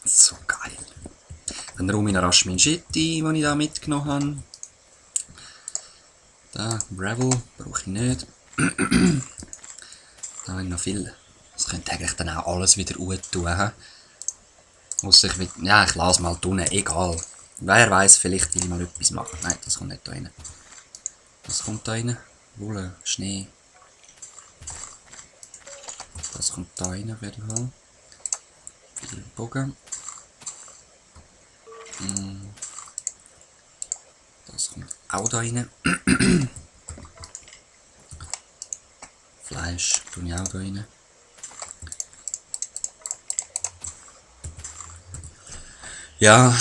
So geil. Dann räume ich noch rasch meinen Shit ein, den ich da mitgenommen habe. Da, Gravel, brauche ich nicht. Da habe ich noch viel. Das könnte eigentlich dann auch alles wieder tun. Ausser ich will. Ja, ich lasse mal tun, egal. Wer weiß, vielleicht will ich mal etwas machen. Nein, das kommt nicht da rein. Was kommt da rein? Wolle, Schnee. Das kommt da rein auf jeden Fall. Viel Bogen. Das kommt auch da rein. Fleisch tue ich auch da rein. Ja,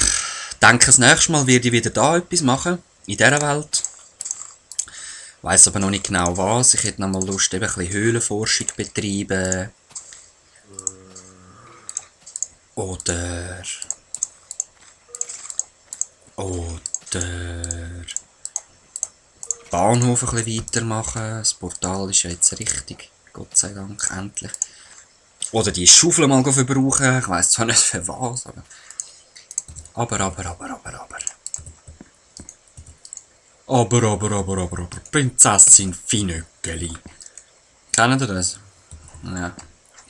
ich denke, das nächste Mal werde ich wieder da etwas machen. In dieser Welt. Weiss aber noch nicht genau was. Ich hätte noch mal Lust, eben ein bisschen Höhlenforschung zu betreiben. Oder Bahnhof ein bisschen weitermachen. Das Portal ist ja jetzt richtig. Gott sei Dank, endlich. Oder die Schaufel mal verbrauchen. Ich weiss zwar nicht für was, aber... Aber, Prinzessin Finöckeli. Kennen ihr das? Ja,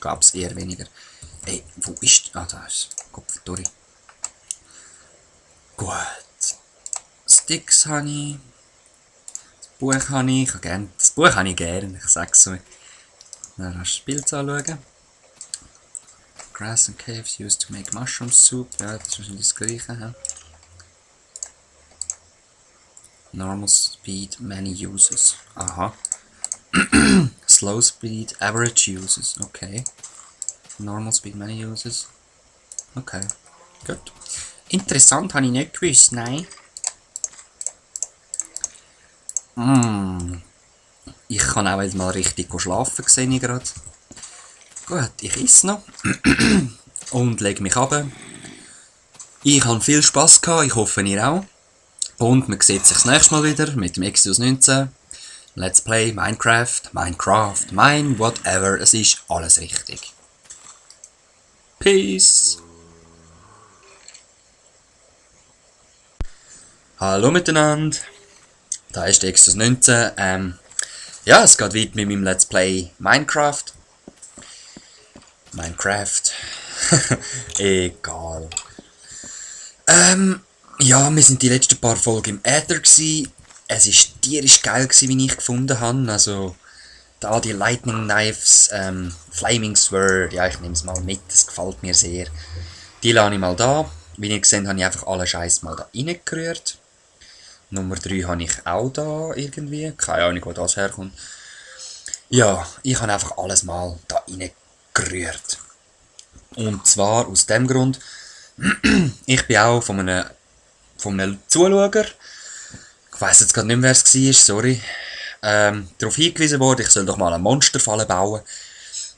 gab's eher weniger. Ey, wo ist... Ah, da ist Kopf durch. Gut. Sticks habe ich. Das Buch habe ich. Das Buch habe ich gern, ich sag's so. Dann hast du das Bild anschauen. Grass and caves used to make mushroom soup. Ja, das ist wahrscheinlich das gleiche. Ja. Normal speed, many uses. Aha. Slow speed, average uses. Okay. Normal speed, many uses. Okay. Gut. Interessant, habe ich nicht gewusst, nein. Ich kann auch jetzt mal richtig schlafen, sehe ich gerade. Gut, ich esse noch. Und lege mich ab. Ich habe viel Spass gehabt, ich hoffe ihr auch. Und man sieht sich das nächste Mal wieder mit dem Exodus 19. Let's Play Minecraft, whatever, es ist alles richtig. Peace! Hallo miteinander, da ist der Exodus 19. Ja, es geht weiter mit meinem Let's Play Minecraft. Egal. Ja, wir sind die letzten paar Folgen im Äther gsi. Es war tierisch geil gsi, wie ich gefunden habe. Also, da die Lightning Knives, Flaming Sword, ja, ich nehme es mal mit, das gefällt mir sehr. Die lasse ich mal da. Wie ihr gesehen habe ich einfach alle Scheiß mal da reingerührt. Nummer 3 habe ich auch da irgendwie. Keine Ahnung, wo das herkommt. Ja, ich habe einfach alles mal da reingerührt. Und zwar aus dem Grund, ich bin auch von einem Zuschauer, ich weiss jetzt gerade nicht mehr, wer es war, sorry, darauf hingewiesen worden, ich soll doch mal eine Monsterfalle bauen.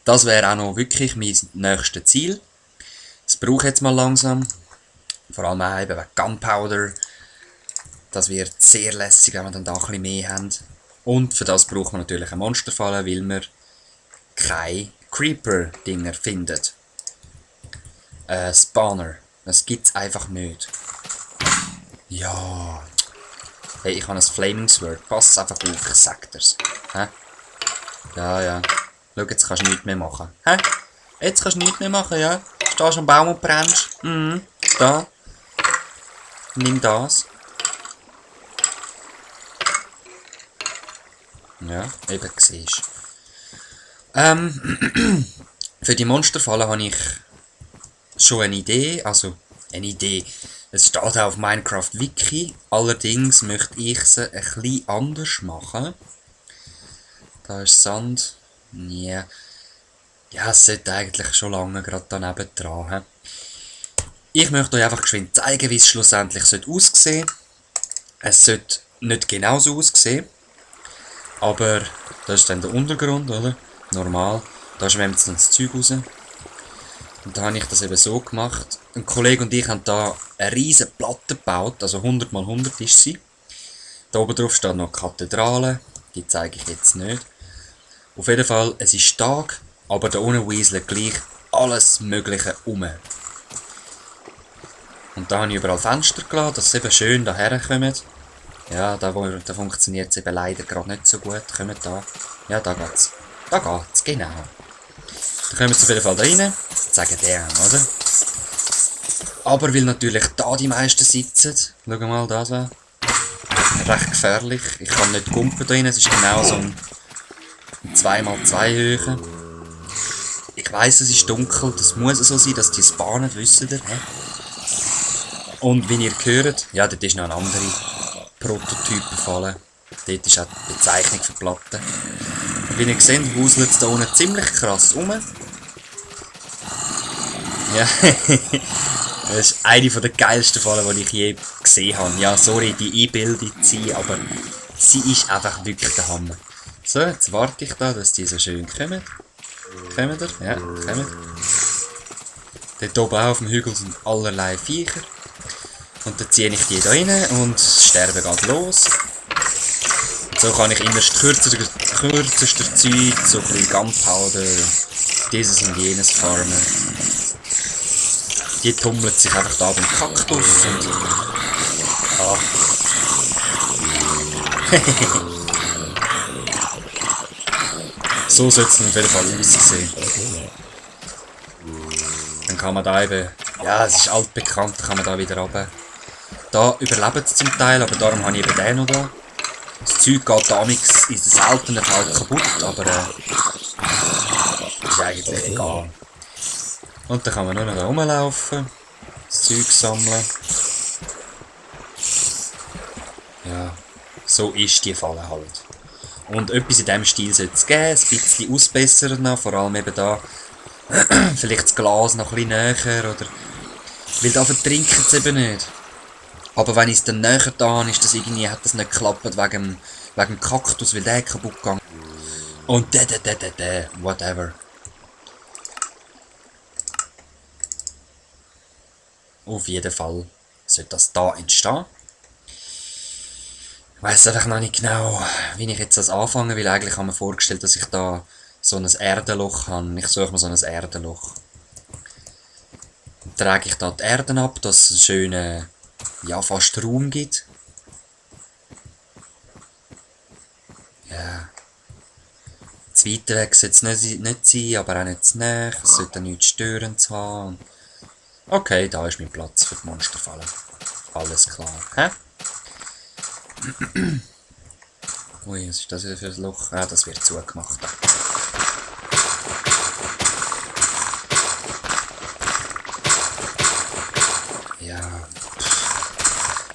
Das wäre auch noch wirklich mein nächstes Ziel. Das brauche ich jetzt mal langsam. Vor allem auch eben wegen Gunpowder. Das wird sehr lässig, wenn wir dann da ein bisschen mehr haben. Und für das braucht man natürlich eine Monsterfalle, weil man keine Creeper-Dinger findet. Spawner. Das gibt's einfach nicht. Ja. Hey, ich habe ein Flaming Sword. Pass einfach auf, ich sag dir's. Hä? Ja. Schau, jetzt kannst du nichts mehr machen. Hä? Jetzt kannst du nichts mehr machen, ja? Stehst am Baum und brennst. Da. Nimm das. Ja, eben siehst. Für die Monsterfalle habe ich schon eine Idee. Es steht auch auf Minecraft Wiki. Allerdings möchte ich sie ein bisschen anders machen. Da ist Sand. Ja. Ja, es sollte eigentlich schon lange gerade daneben dran. Ich möchte euch einfach geschwind zeigen, wie es schlussendlich aussehen sollte. Es sollte nicht genauso aussehen. Aber das ist dann der Untergrund, oder? Normal. Da schwemmt dann das Zeug raus. Und da habe ich das eben so gemacht. Ein Kollege und ich haben da eine riesige Platte gebaut, also 100 x 100 ist sie. Da oben drauf steht noch Kathedrale, die zeige ich jetzt nicht. Auf jeden Fall, es ist Tag, aber da unten weaselt gleich alles Mögliche um. Und da habe ich überall Fenster gelassen, dass sie eben schön daher kommen. Ja, da funktioniert es eben leider gerade nicht so gut. Kommt da. Ja, da geht's. Da geht's, genau. Da kommen sie auf jeden Fall da rein. Sagen die, oder? Aber weil natürlich da die meisten sitzen. Schau mal, da so. Recht gefährlich. Ich kann nicht gumpen da rein. Es ist genau so ein 2x2 Höhe. Ich weiss, es ist dunkel. Das muss so sein, dass die es bahnen, wisst ihr. Und wie ihr hört, ja, dort ist noch ein anderer Prototyp gefallen. Dort ist auch die Bezeichnung für die Platte. Wie ihr seht, wuselt es da unten ziemlich krass rum. Ja, das ist eine der geilsten Fallen, die ich je gesehen habe. Ja, sorry, die einbildet sie, aber sie ist einfach wirklich der Hammer. So, jetzt warte ich da, dass die so schön kommen. Kommen ihr? Ja, kommen. Dort oben auf dem Hügel sind allerlei Viecher. Und dann ziehe ich die da rein und das Sterben geht los. Und so kann ich innerst kürzester Zeit so ein bisschen Gunpowder, dieses und jenes farmen. Die tummelt sich einfach da beim Kaktus und... Ah. So sollte es auf jeden Fall aussehen. Dann kann man da eben... Ja, es ist altbekannt, dann kann man da wieder runter. Da überlebt es zum Teil, aber darum habe ich eben den noch da. Das Zeug geht damals in den seltenen Fall kaputt, aber ist eigentlich egal. Und dann kann man nur noch da rumlaufen, das Zeug sammeln. Ja, so ist die Falle halt. Und etwas in diesem Stil sollte es geben, ein bisschen ausbessern noch, vor allem eben da. Vielleicht das Glas noch ein bisschen näher, oder... Weil da vertrinken es eben nicht. Aber wenn ich es dann näher da habe, ist das irgendwie, hat das nicht geklappt wegen dem Kaktus, weil der kaputt gegangen. Und whatever. Auf jeden Fall sollte das da entstehen. Ich weiss einfach noch nicht genau, wie ich jetzt das anfange, weil eigentlich habe ich mir vorgestellt, dass ich da so ein Erdenloch habe. Ich suche mir so ein Erdenloch. Dann trage ich da die Erden ab, dass es einen schönen, ja, fast Raum gibt. Ja. Zu weit weg sollte es nicht sein, aber auch nicht zu nah. Es sollte nichts Störendes haben. Okay, da ist mein Platz für die Monsterfalle. Alles klar. Hä? Ui, was ist das hier für ein Loch? Ah, das wird zugemacht. Ja.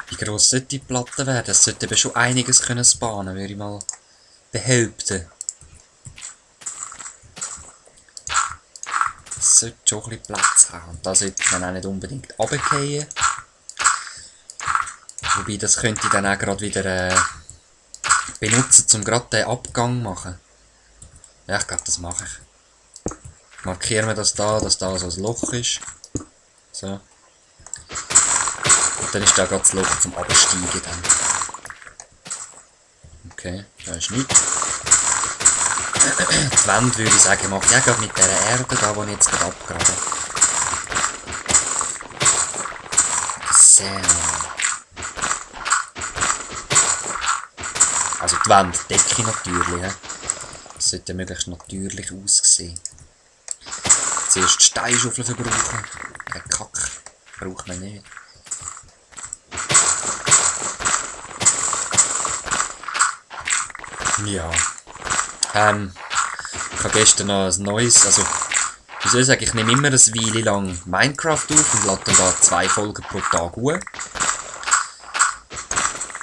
Wie gross sollte die Platte werden? Es sollte eben schon einiges können spawnen, würde ich mal behaupten. Es sollte schon ein bisschen Platz haben. Und da sollte man auch nicht unbedingt runterfallen. Wobei, das könnte ich dann auch gerade wieder benutzen, um gerade den Abgang zu machen. Ja, ich glaube, das mache ich. Markieren wir das da, dass da so ein Loch ist. So. Und dann ist da gerade das Loch zum Absteigen dann. Okay, da ist nichts. Die Wände würde ich sagen, mache ich auch gerade mit dieser Erde da, die ich jetzt gerade abgrabe. So. Also die Wände decke ich natürlich. Das sollte möglichst natürlich aussehen. Zuerst die Steinschaufel verbrauchen. Kein Kack. Braucht man nicht. Ja. Ich habe gestern noch ein neues, also wie soll ich sagen, ich nehme immer eine Weile lang Minecraft auf und lade dann da 2 Folgen pro Tag hoch.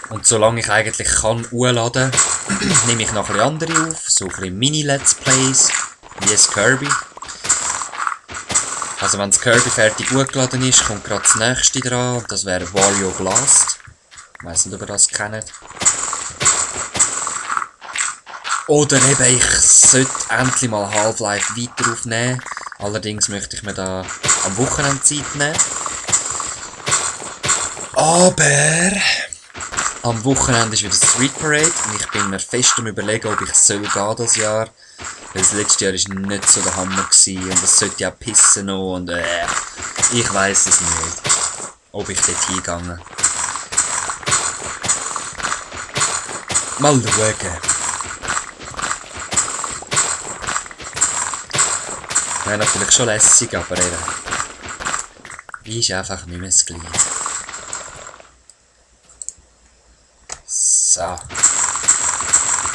Und solange ich eigentlich kann hochladen, nehme ich noch ein bisschen andere auf, so ein bisschen Mini-Let's Plays, wie es Kirby. Also wenn das Kirby fertig hochgeladen ist, kommt gerade das nächste dran, und das wäre Wario Blast. Ich weiss nicht, ob ihr das kennt. Oder eben, ich sollte endlich mal Half-Life weiter aufnehmen. Allerdings möchte ich mir da am Wochenende Zeit nehmen. Aber am Wochenende ist wieder Street Parade und ich bin mir fest am Überlegen, ob ich soll gehen das Jahr. Weil das letzte Jahr war nicht so der Hammer gewesen und es sollte ja pissen noch und ich weiss es nicht. ob ich dort hingehe. Mal schauen. Wäre natürlich schon lässig, aber eben. Ist einfach nicht mehr das Gleiche. So.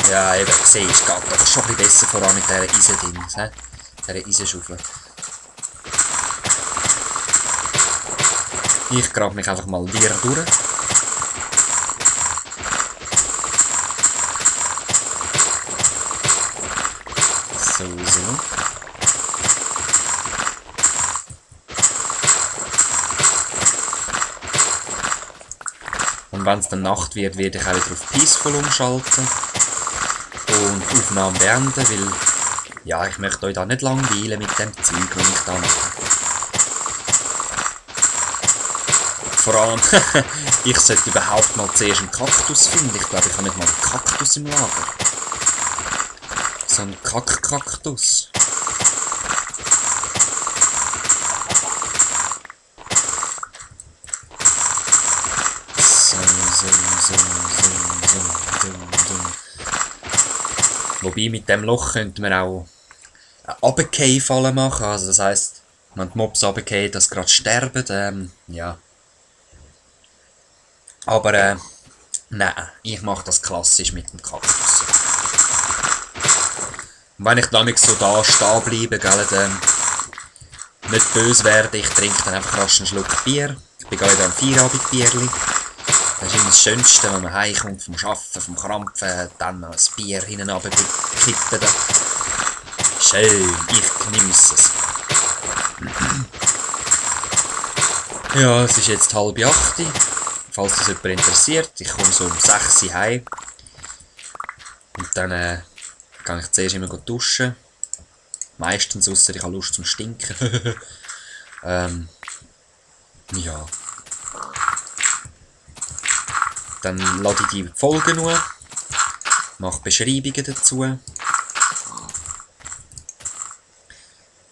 Ja, eben, siehst du, geht doch schon ein bisschen besser voran mit dieser Eisen-Dings, dieser Eisenschaufel. Ich grab mich einfach mal wieder durch. So. Und wenn es dann Nacht wird, werde ich auch wieder auf Peaceful umschalten. Und die Aufnahme beenden, weil ja, ich möchte euch da nicht langweilen mit dem Zeug, das ich da mache. Vor allem, ich sollte überhaupt mal zuerst einen Kaktus finden. Ich glaube, ich habe nicht mal einen Kaktus im Lager. So ein Kack-Kaktus. Wobei, mit dem Loch könnte man auch eine Runterfall machen. Also das heisst, wenn die Mobs runterfallen, dass sie gerade sterben. Ja. Aber nein, ich mache das klassisch mit dem Kaktus. Und wenn ich dann nicht so da stehen bleibe, gell, dann nicht böse werden, ich trinke dann einfach rasch einen Schluck Bier. Ich bin gerade am Feierabendbierli. Das ist immer das Schönste, wenn man heimkommt vom Arbeiten, vom Krampfen, dann noch ein Bier hinten runterkippen. Schön, ich genieße es. Ja, es ist jetzt 7:30. Falls das jemand interessiert, ich komme so um 6 Uhr heim. Und dann kann ich zuerst immer duschen. Meistens, ausser ich habe Lust zum Stinken. Ja. Dann lade ich die Folgen nur, mache Beschreibungen dazu.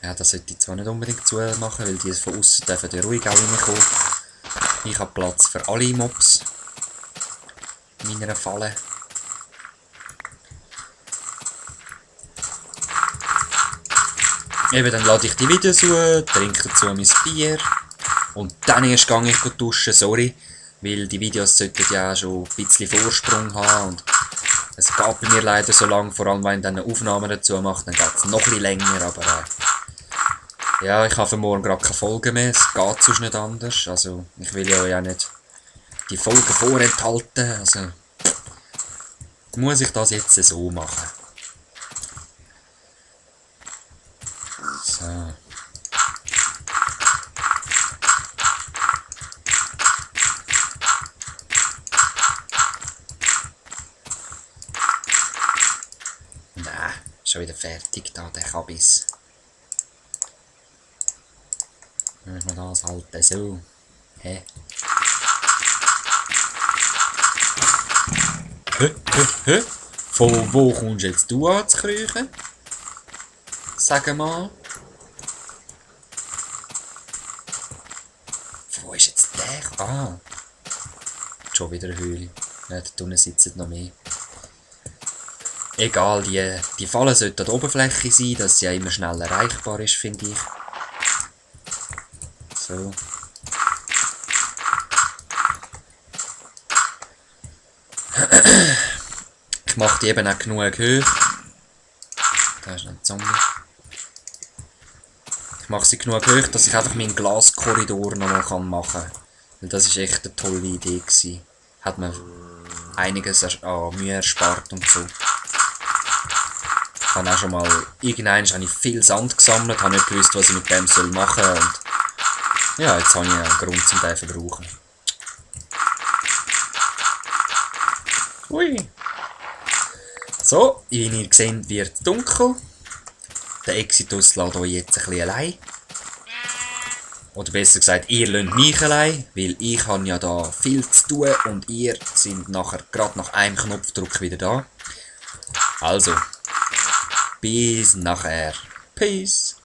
Ja, das sollte ich zwar nicht unbedingt zu machen, weil die von außen dürfen ja ruhig auch reinkommen. Ich habe Platz für alle Mobs in meiner Falle. Eben, dann lade ich die Videos hoch, trinke dazu mein Bier und dann erst gehe ich duschen, sorry. Weil die Videos sollten ja schon ein bisschen Vorsprung haben und es geht bei mir leider so lang, vor allem wenn ich dann eine Aufnahme dazu mache, dann geht es noch ein bisschen länger, aber ja, ich habe für morgen gerade keine Folgen mehr, es geht sonst nicht anders, also ich will ja nicht die Folgen vorenthalten, also muss ich das jetzt so machen. So. Schon wieder fertig da, der Kabis. Müssen wir das halt so. Hä? Hä? Von wo kommst jetzt du anzukriechen? Sag mal. Wo ist jetzt der? Ah. Schon wieder eine Höhle. Ja, da unten sitzen noch mehr. Egal, die Falle sollte an der Oberfläche sein, dass sie ja immer schnell erreichbar ist, finde ich. So. Ich mache die eben auch genug hoch. Da ist noch ein Zombie. Ich mache sie genug hoch, dass ich einfach meinen Glaskorridor nochmal machen kann. Weil das ist echt eine tolle Idee gewesen. Hat mir einiges an Mühe erspart und so. Ich habe auch schon mal, irgendwann habe ich viel Sand gesammelt, habe nicht gewusst, was ich mit dem machen soll und ja, jetzt habe ich einen Grund zum den zu verbrauchen. Ui. So, wie ihr seht, wird es dunkel. Der Exitus lässt euch jetzt ein bisschen allein. Oder besser gesagt, ihr lasst mich allein, weil ich habe ja da viel zu tun und ihr seid nachher gerade nach einem Knopfdruck wieder da. Also. Bis nachher. Peace.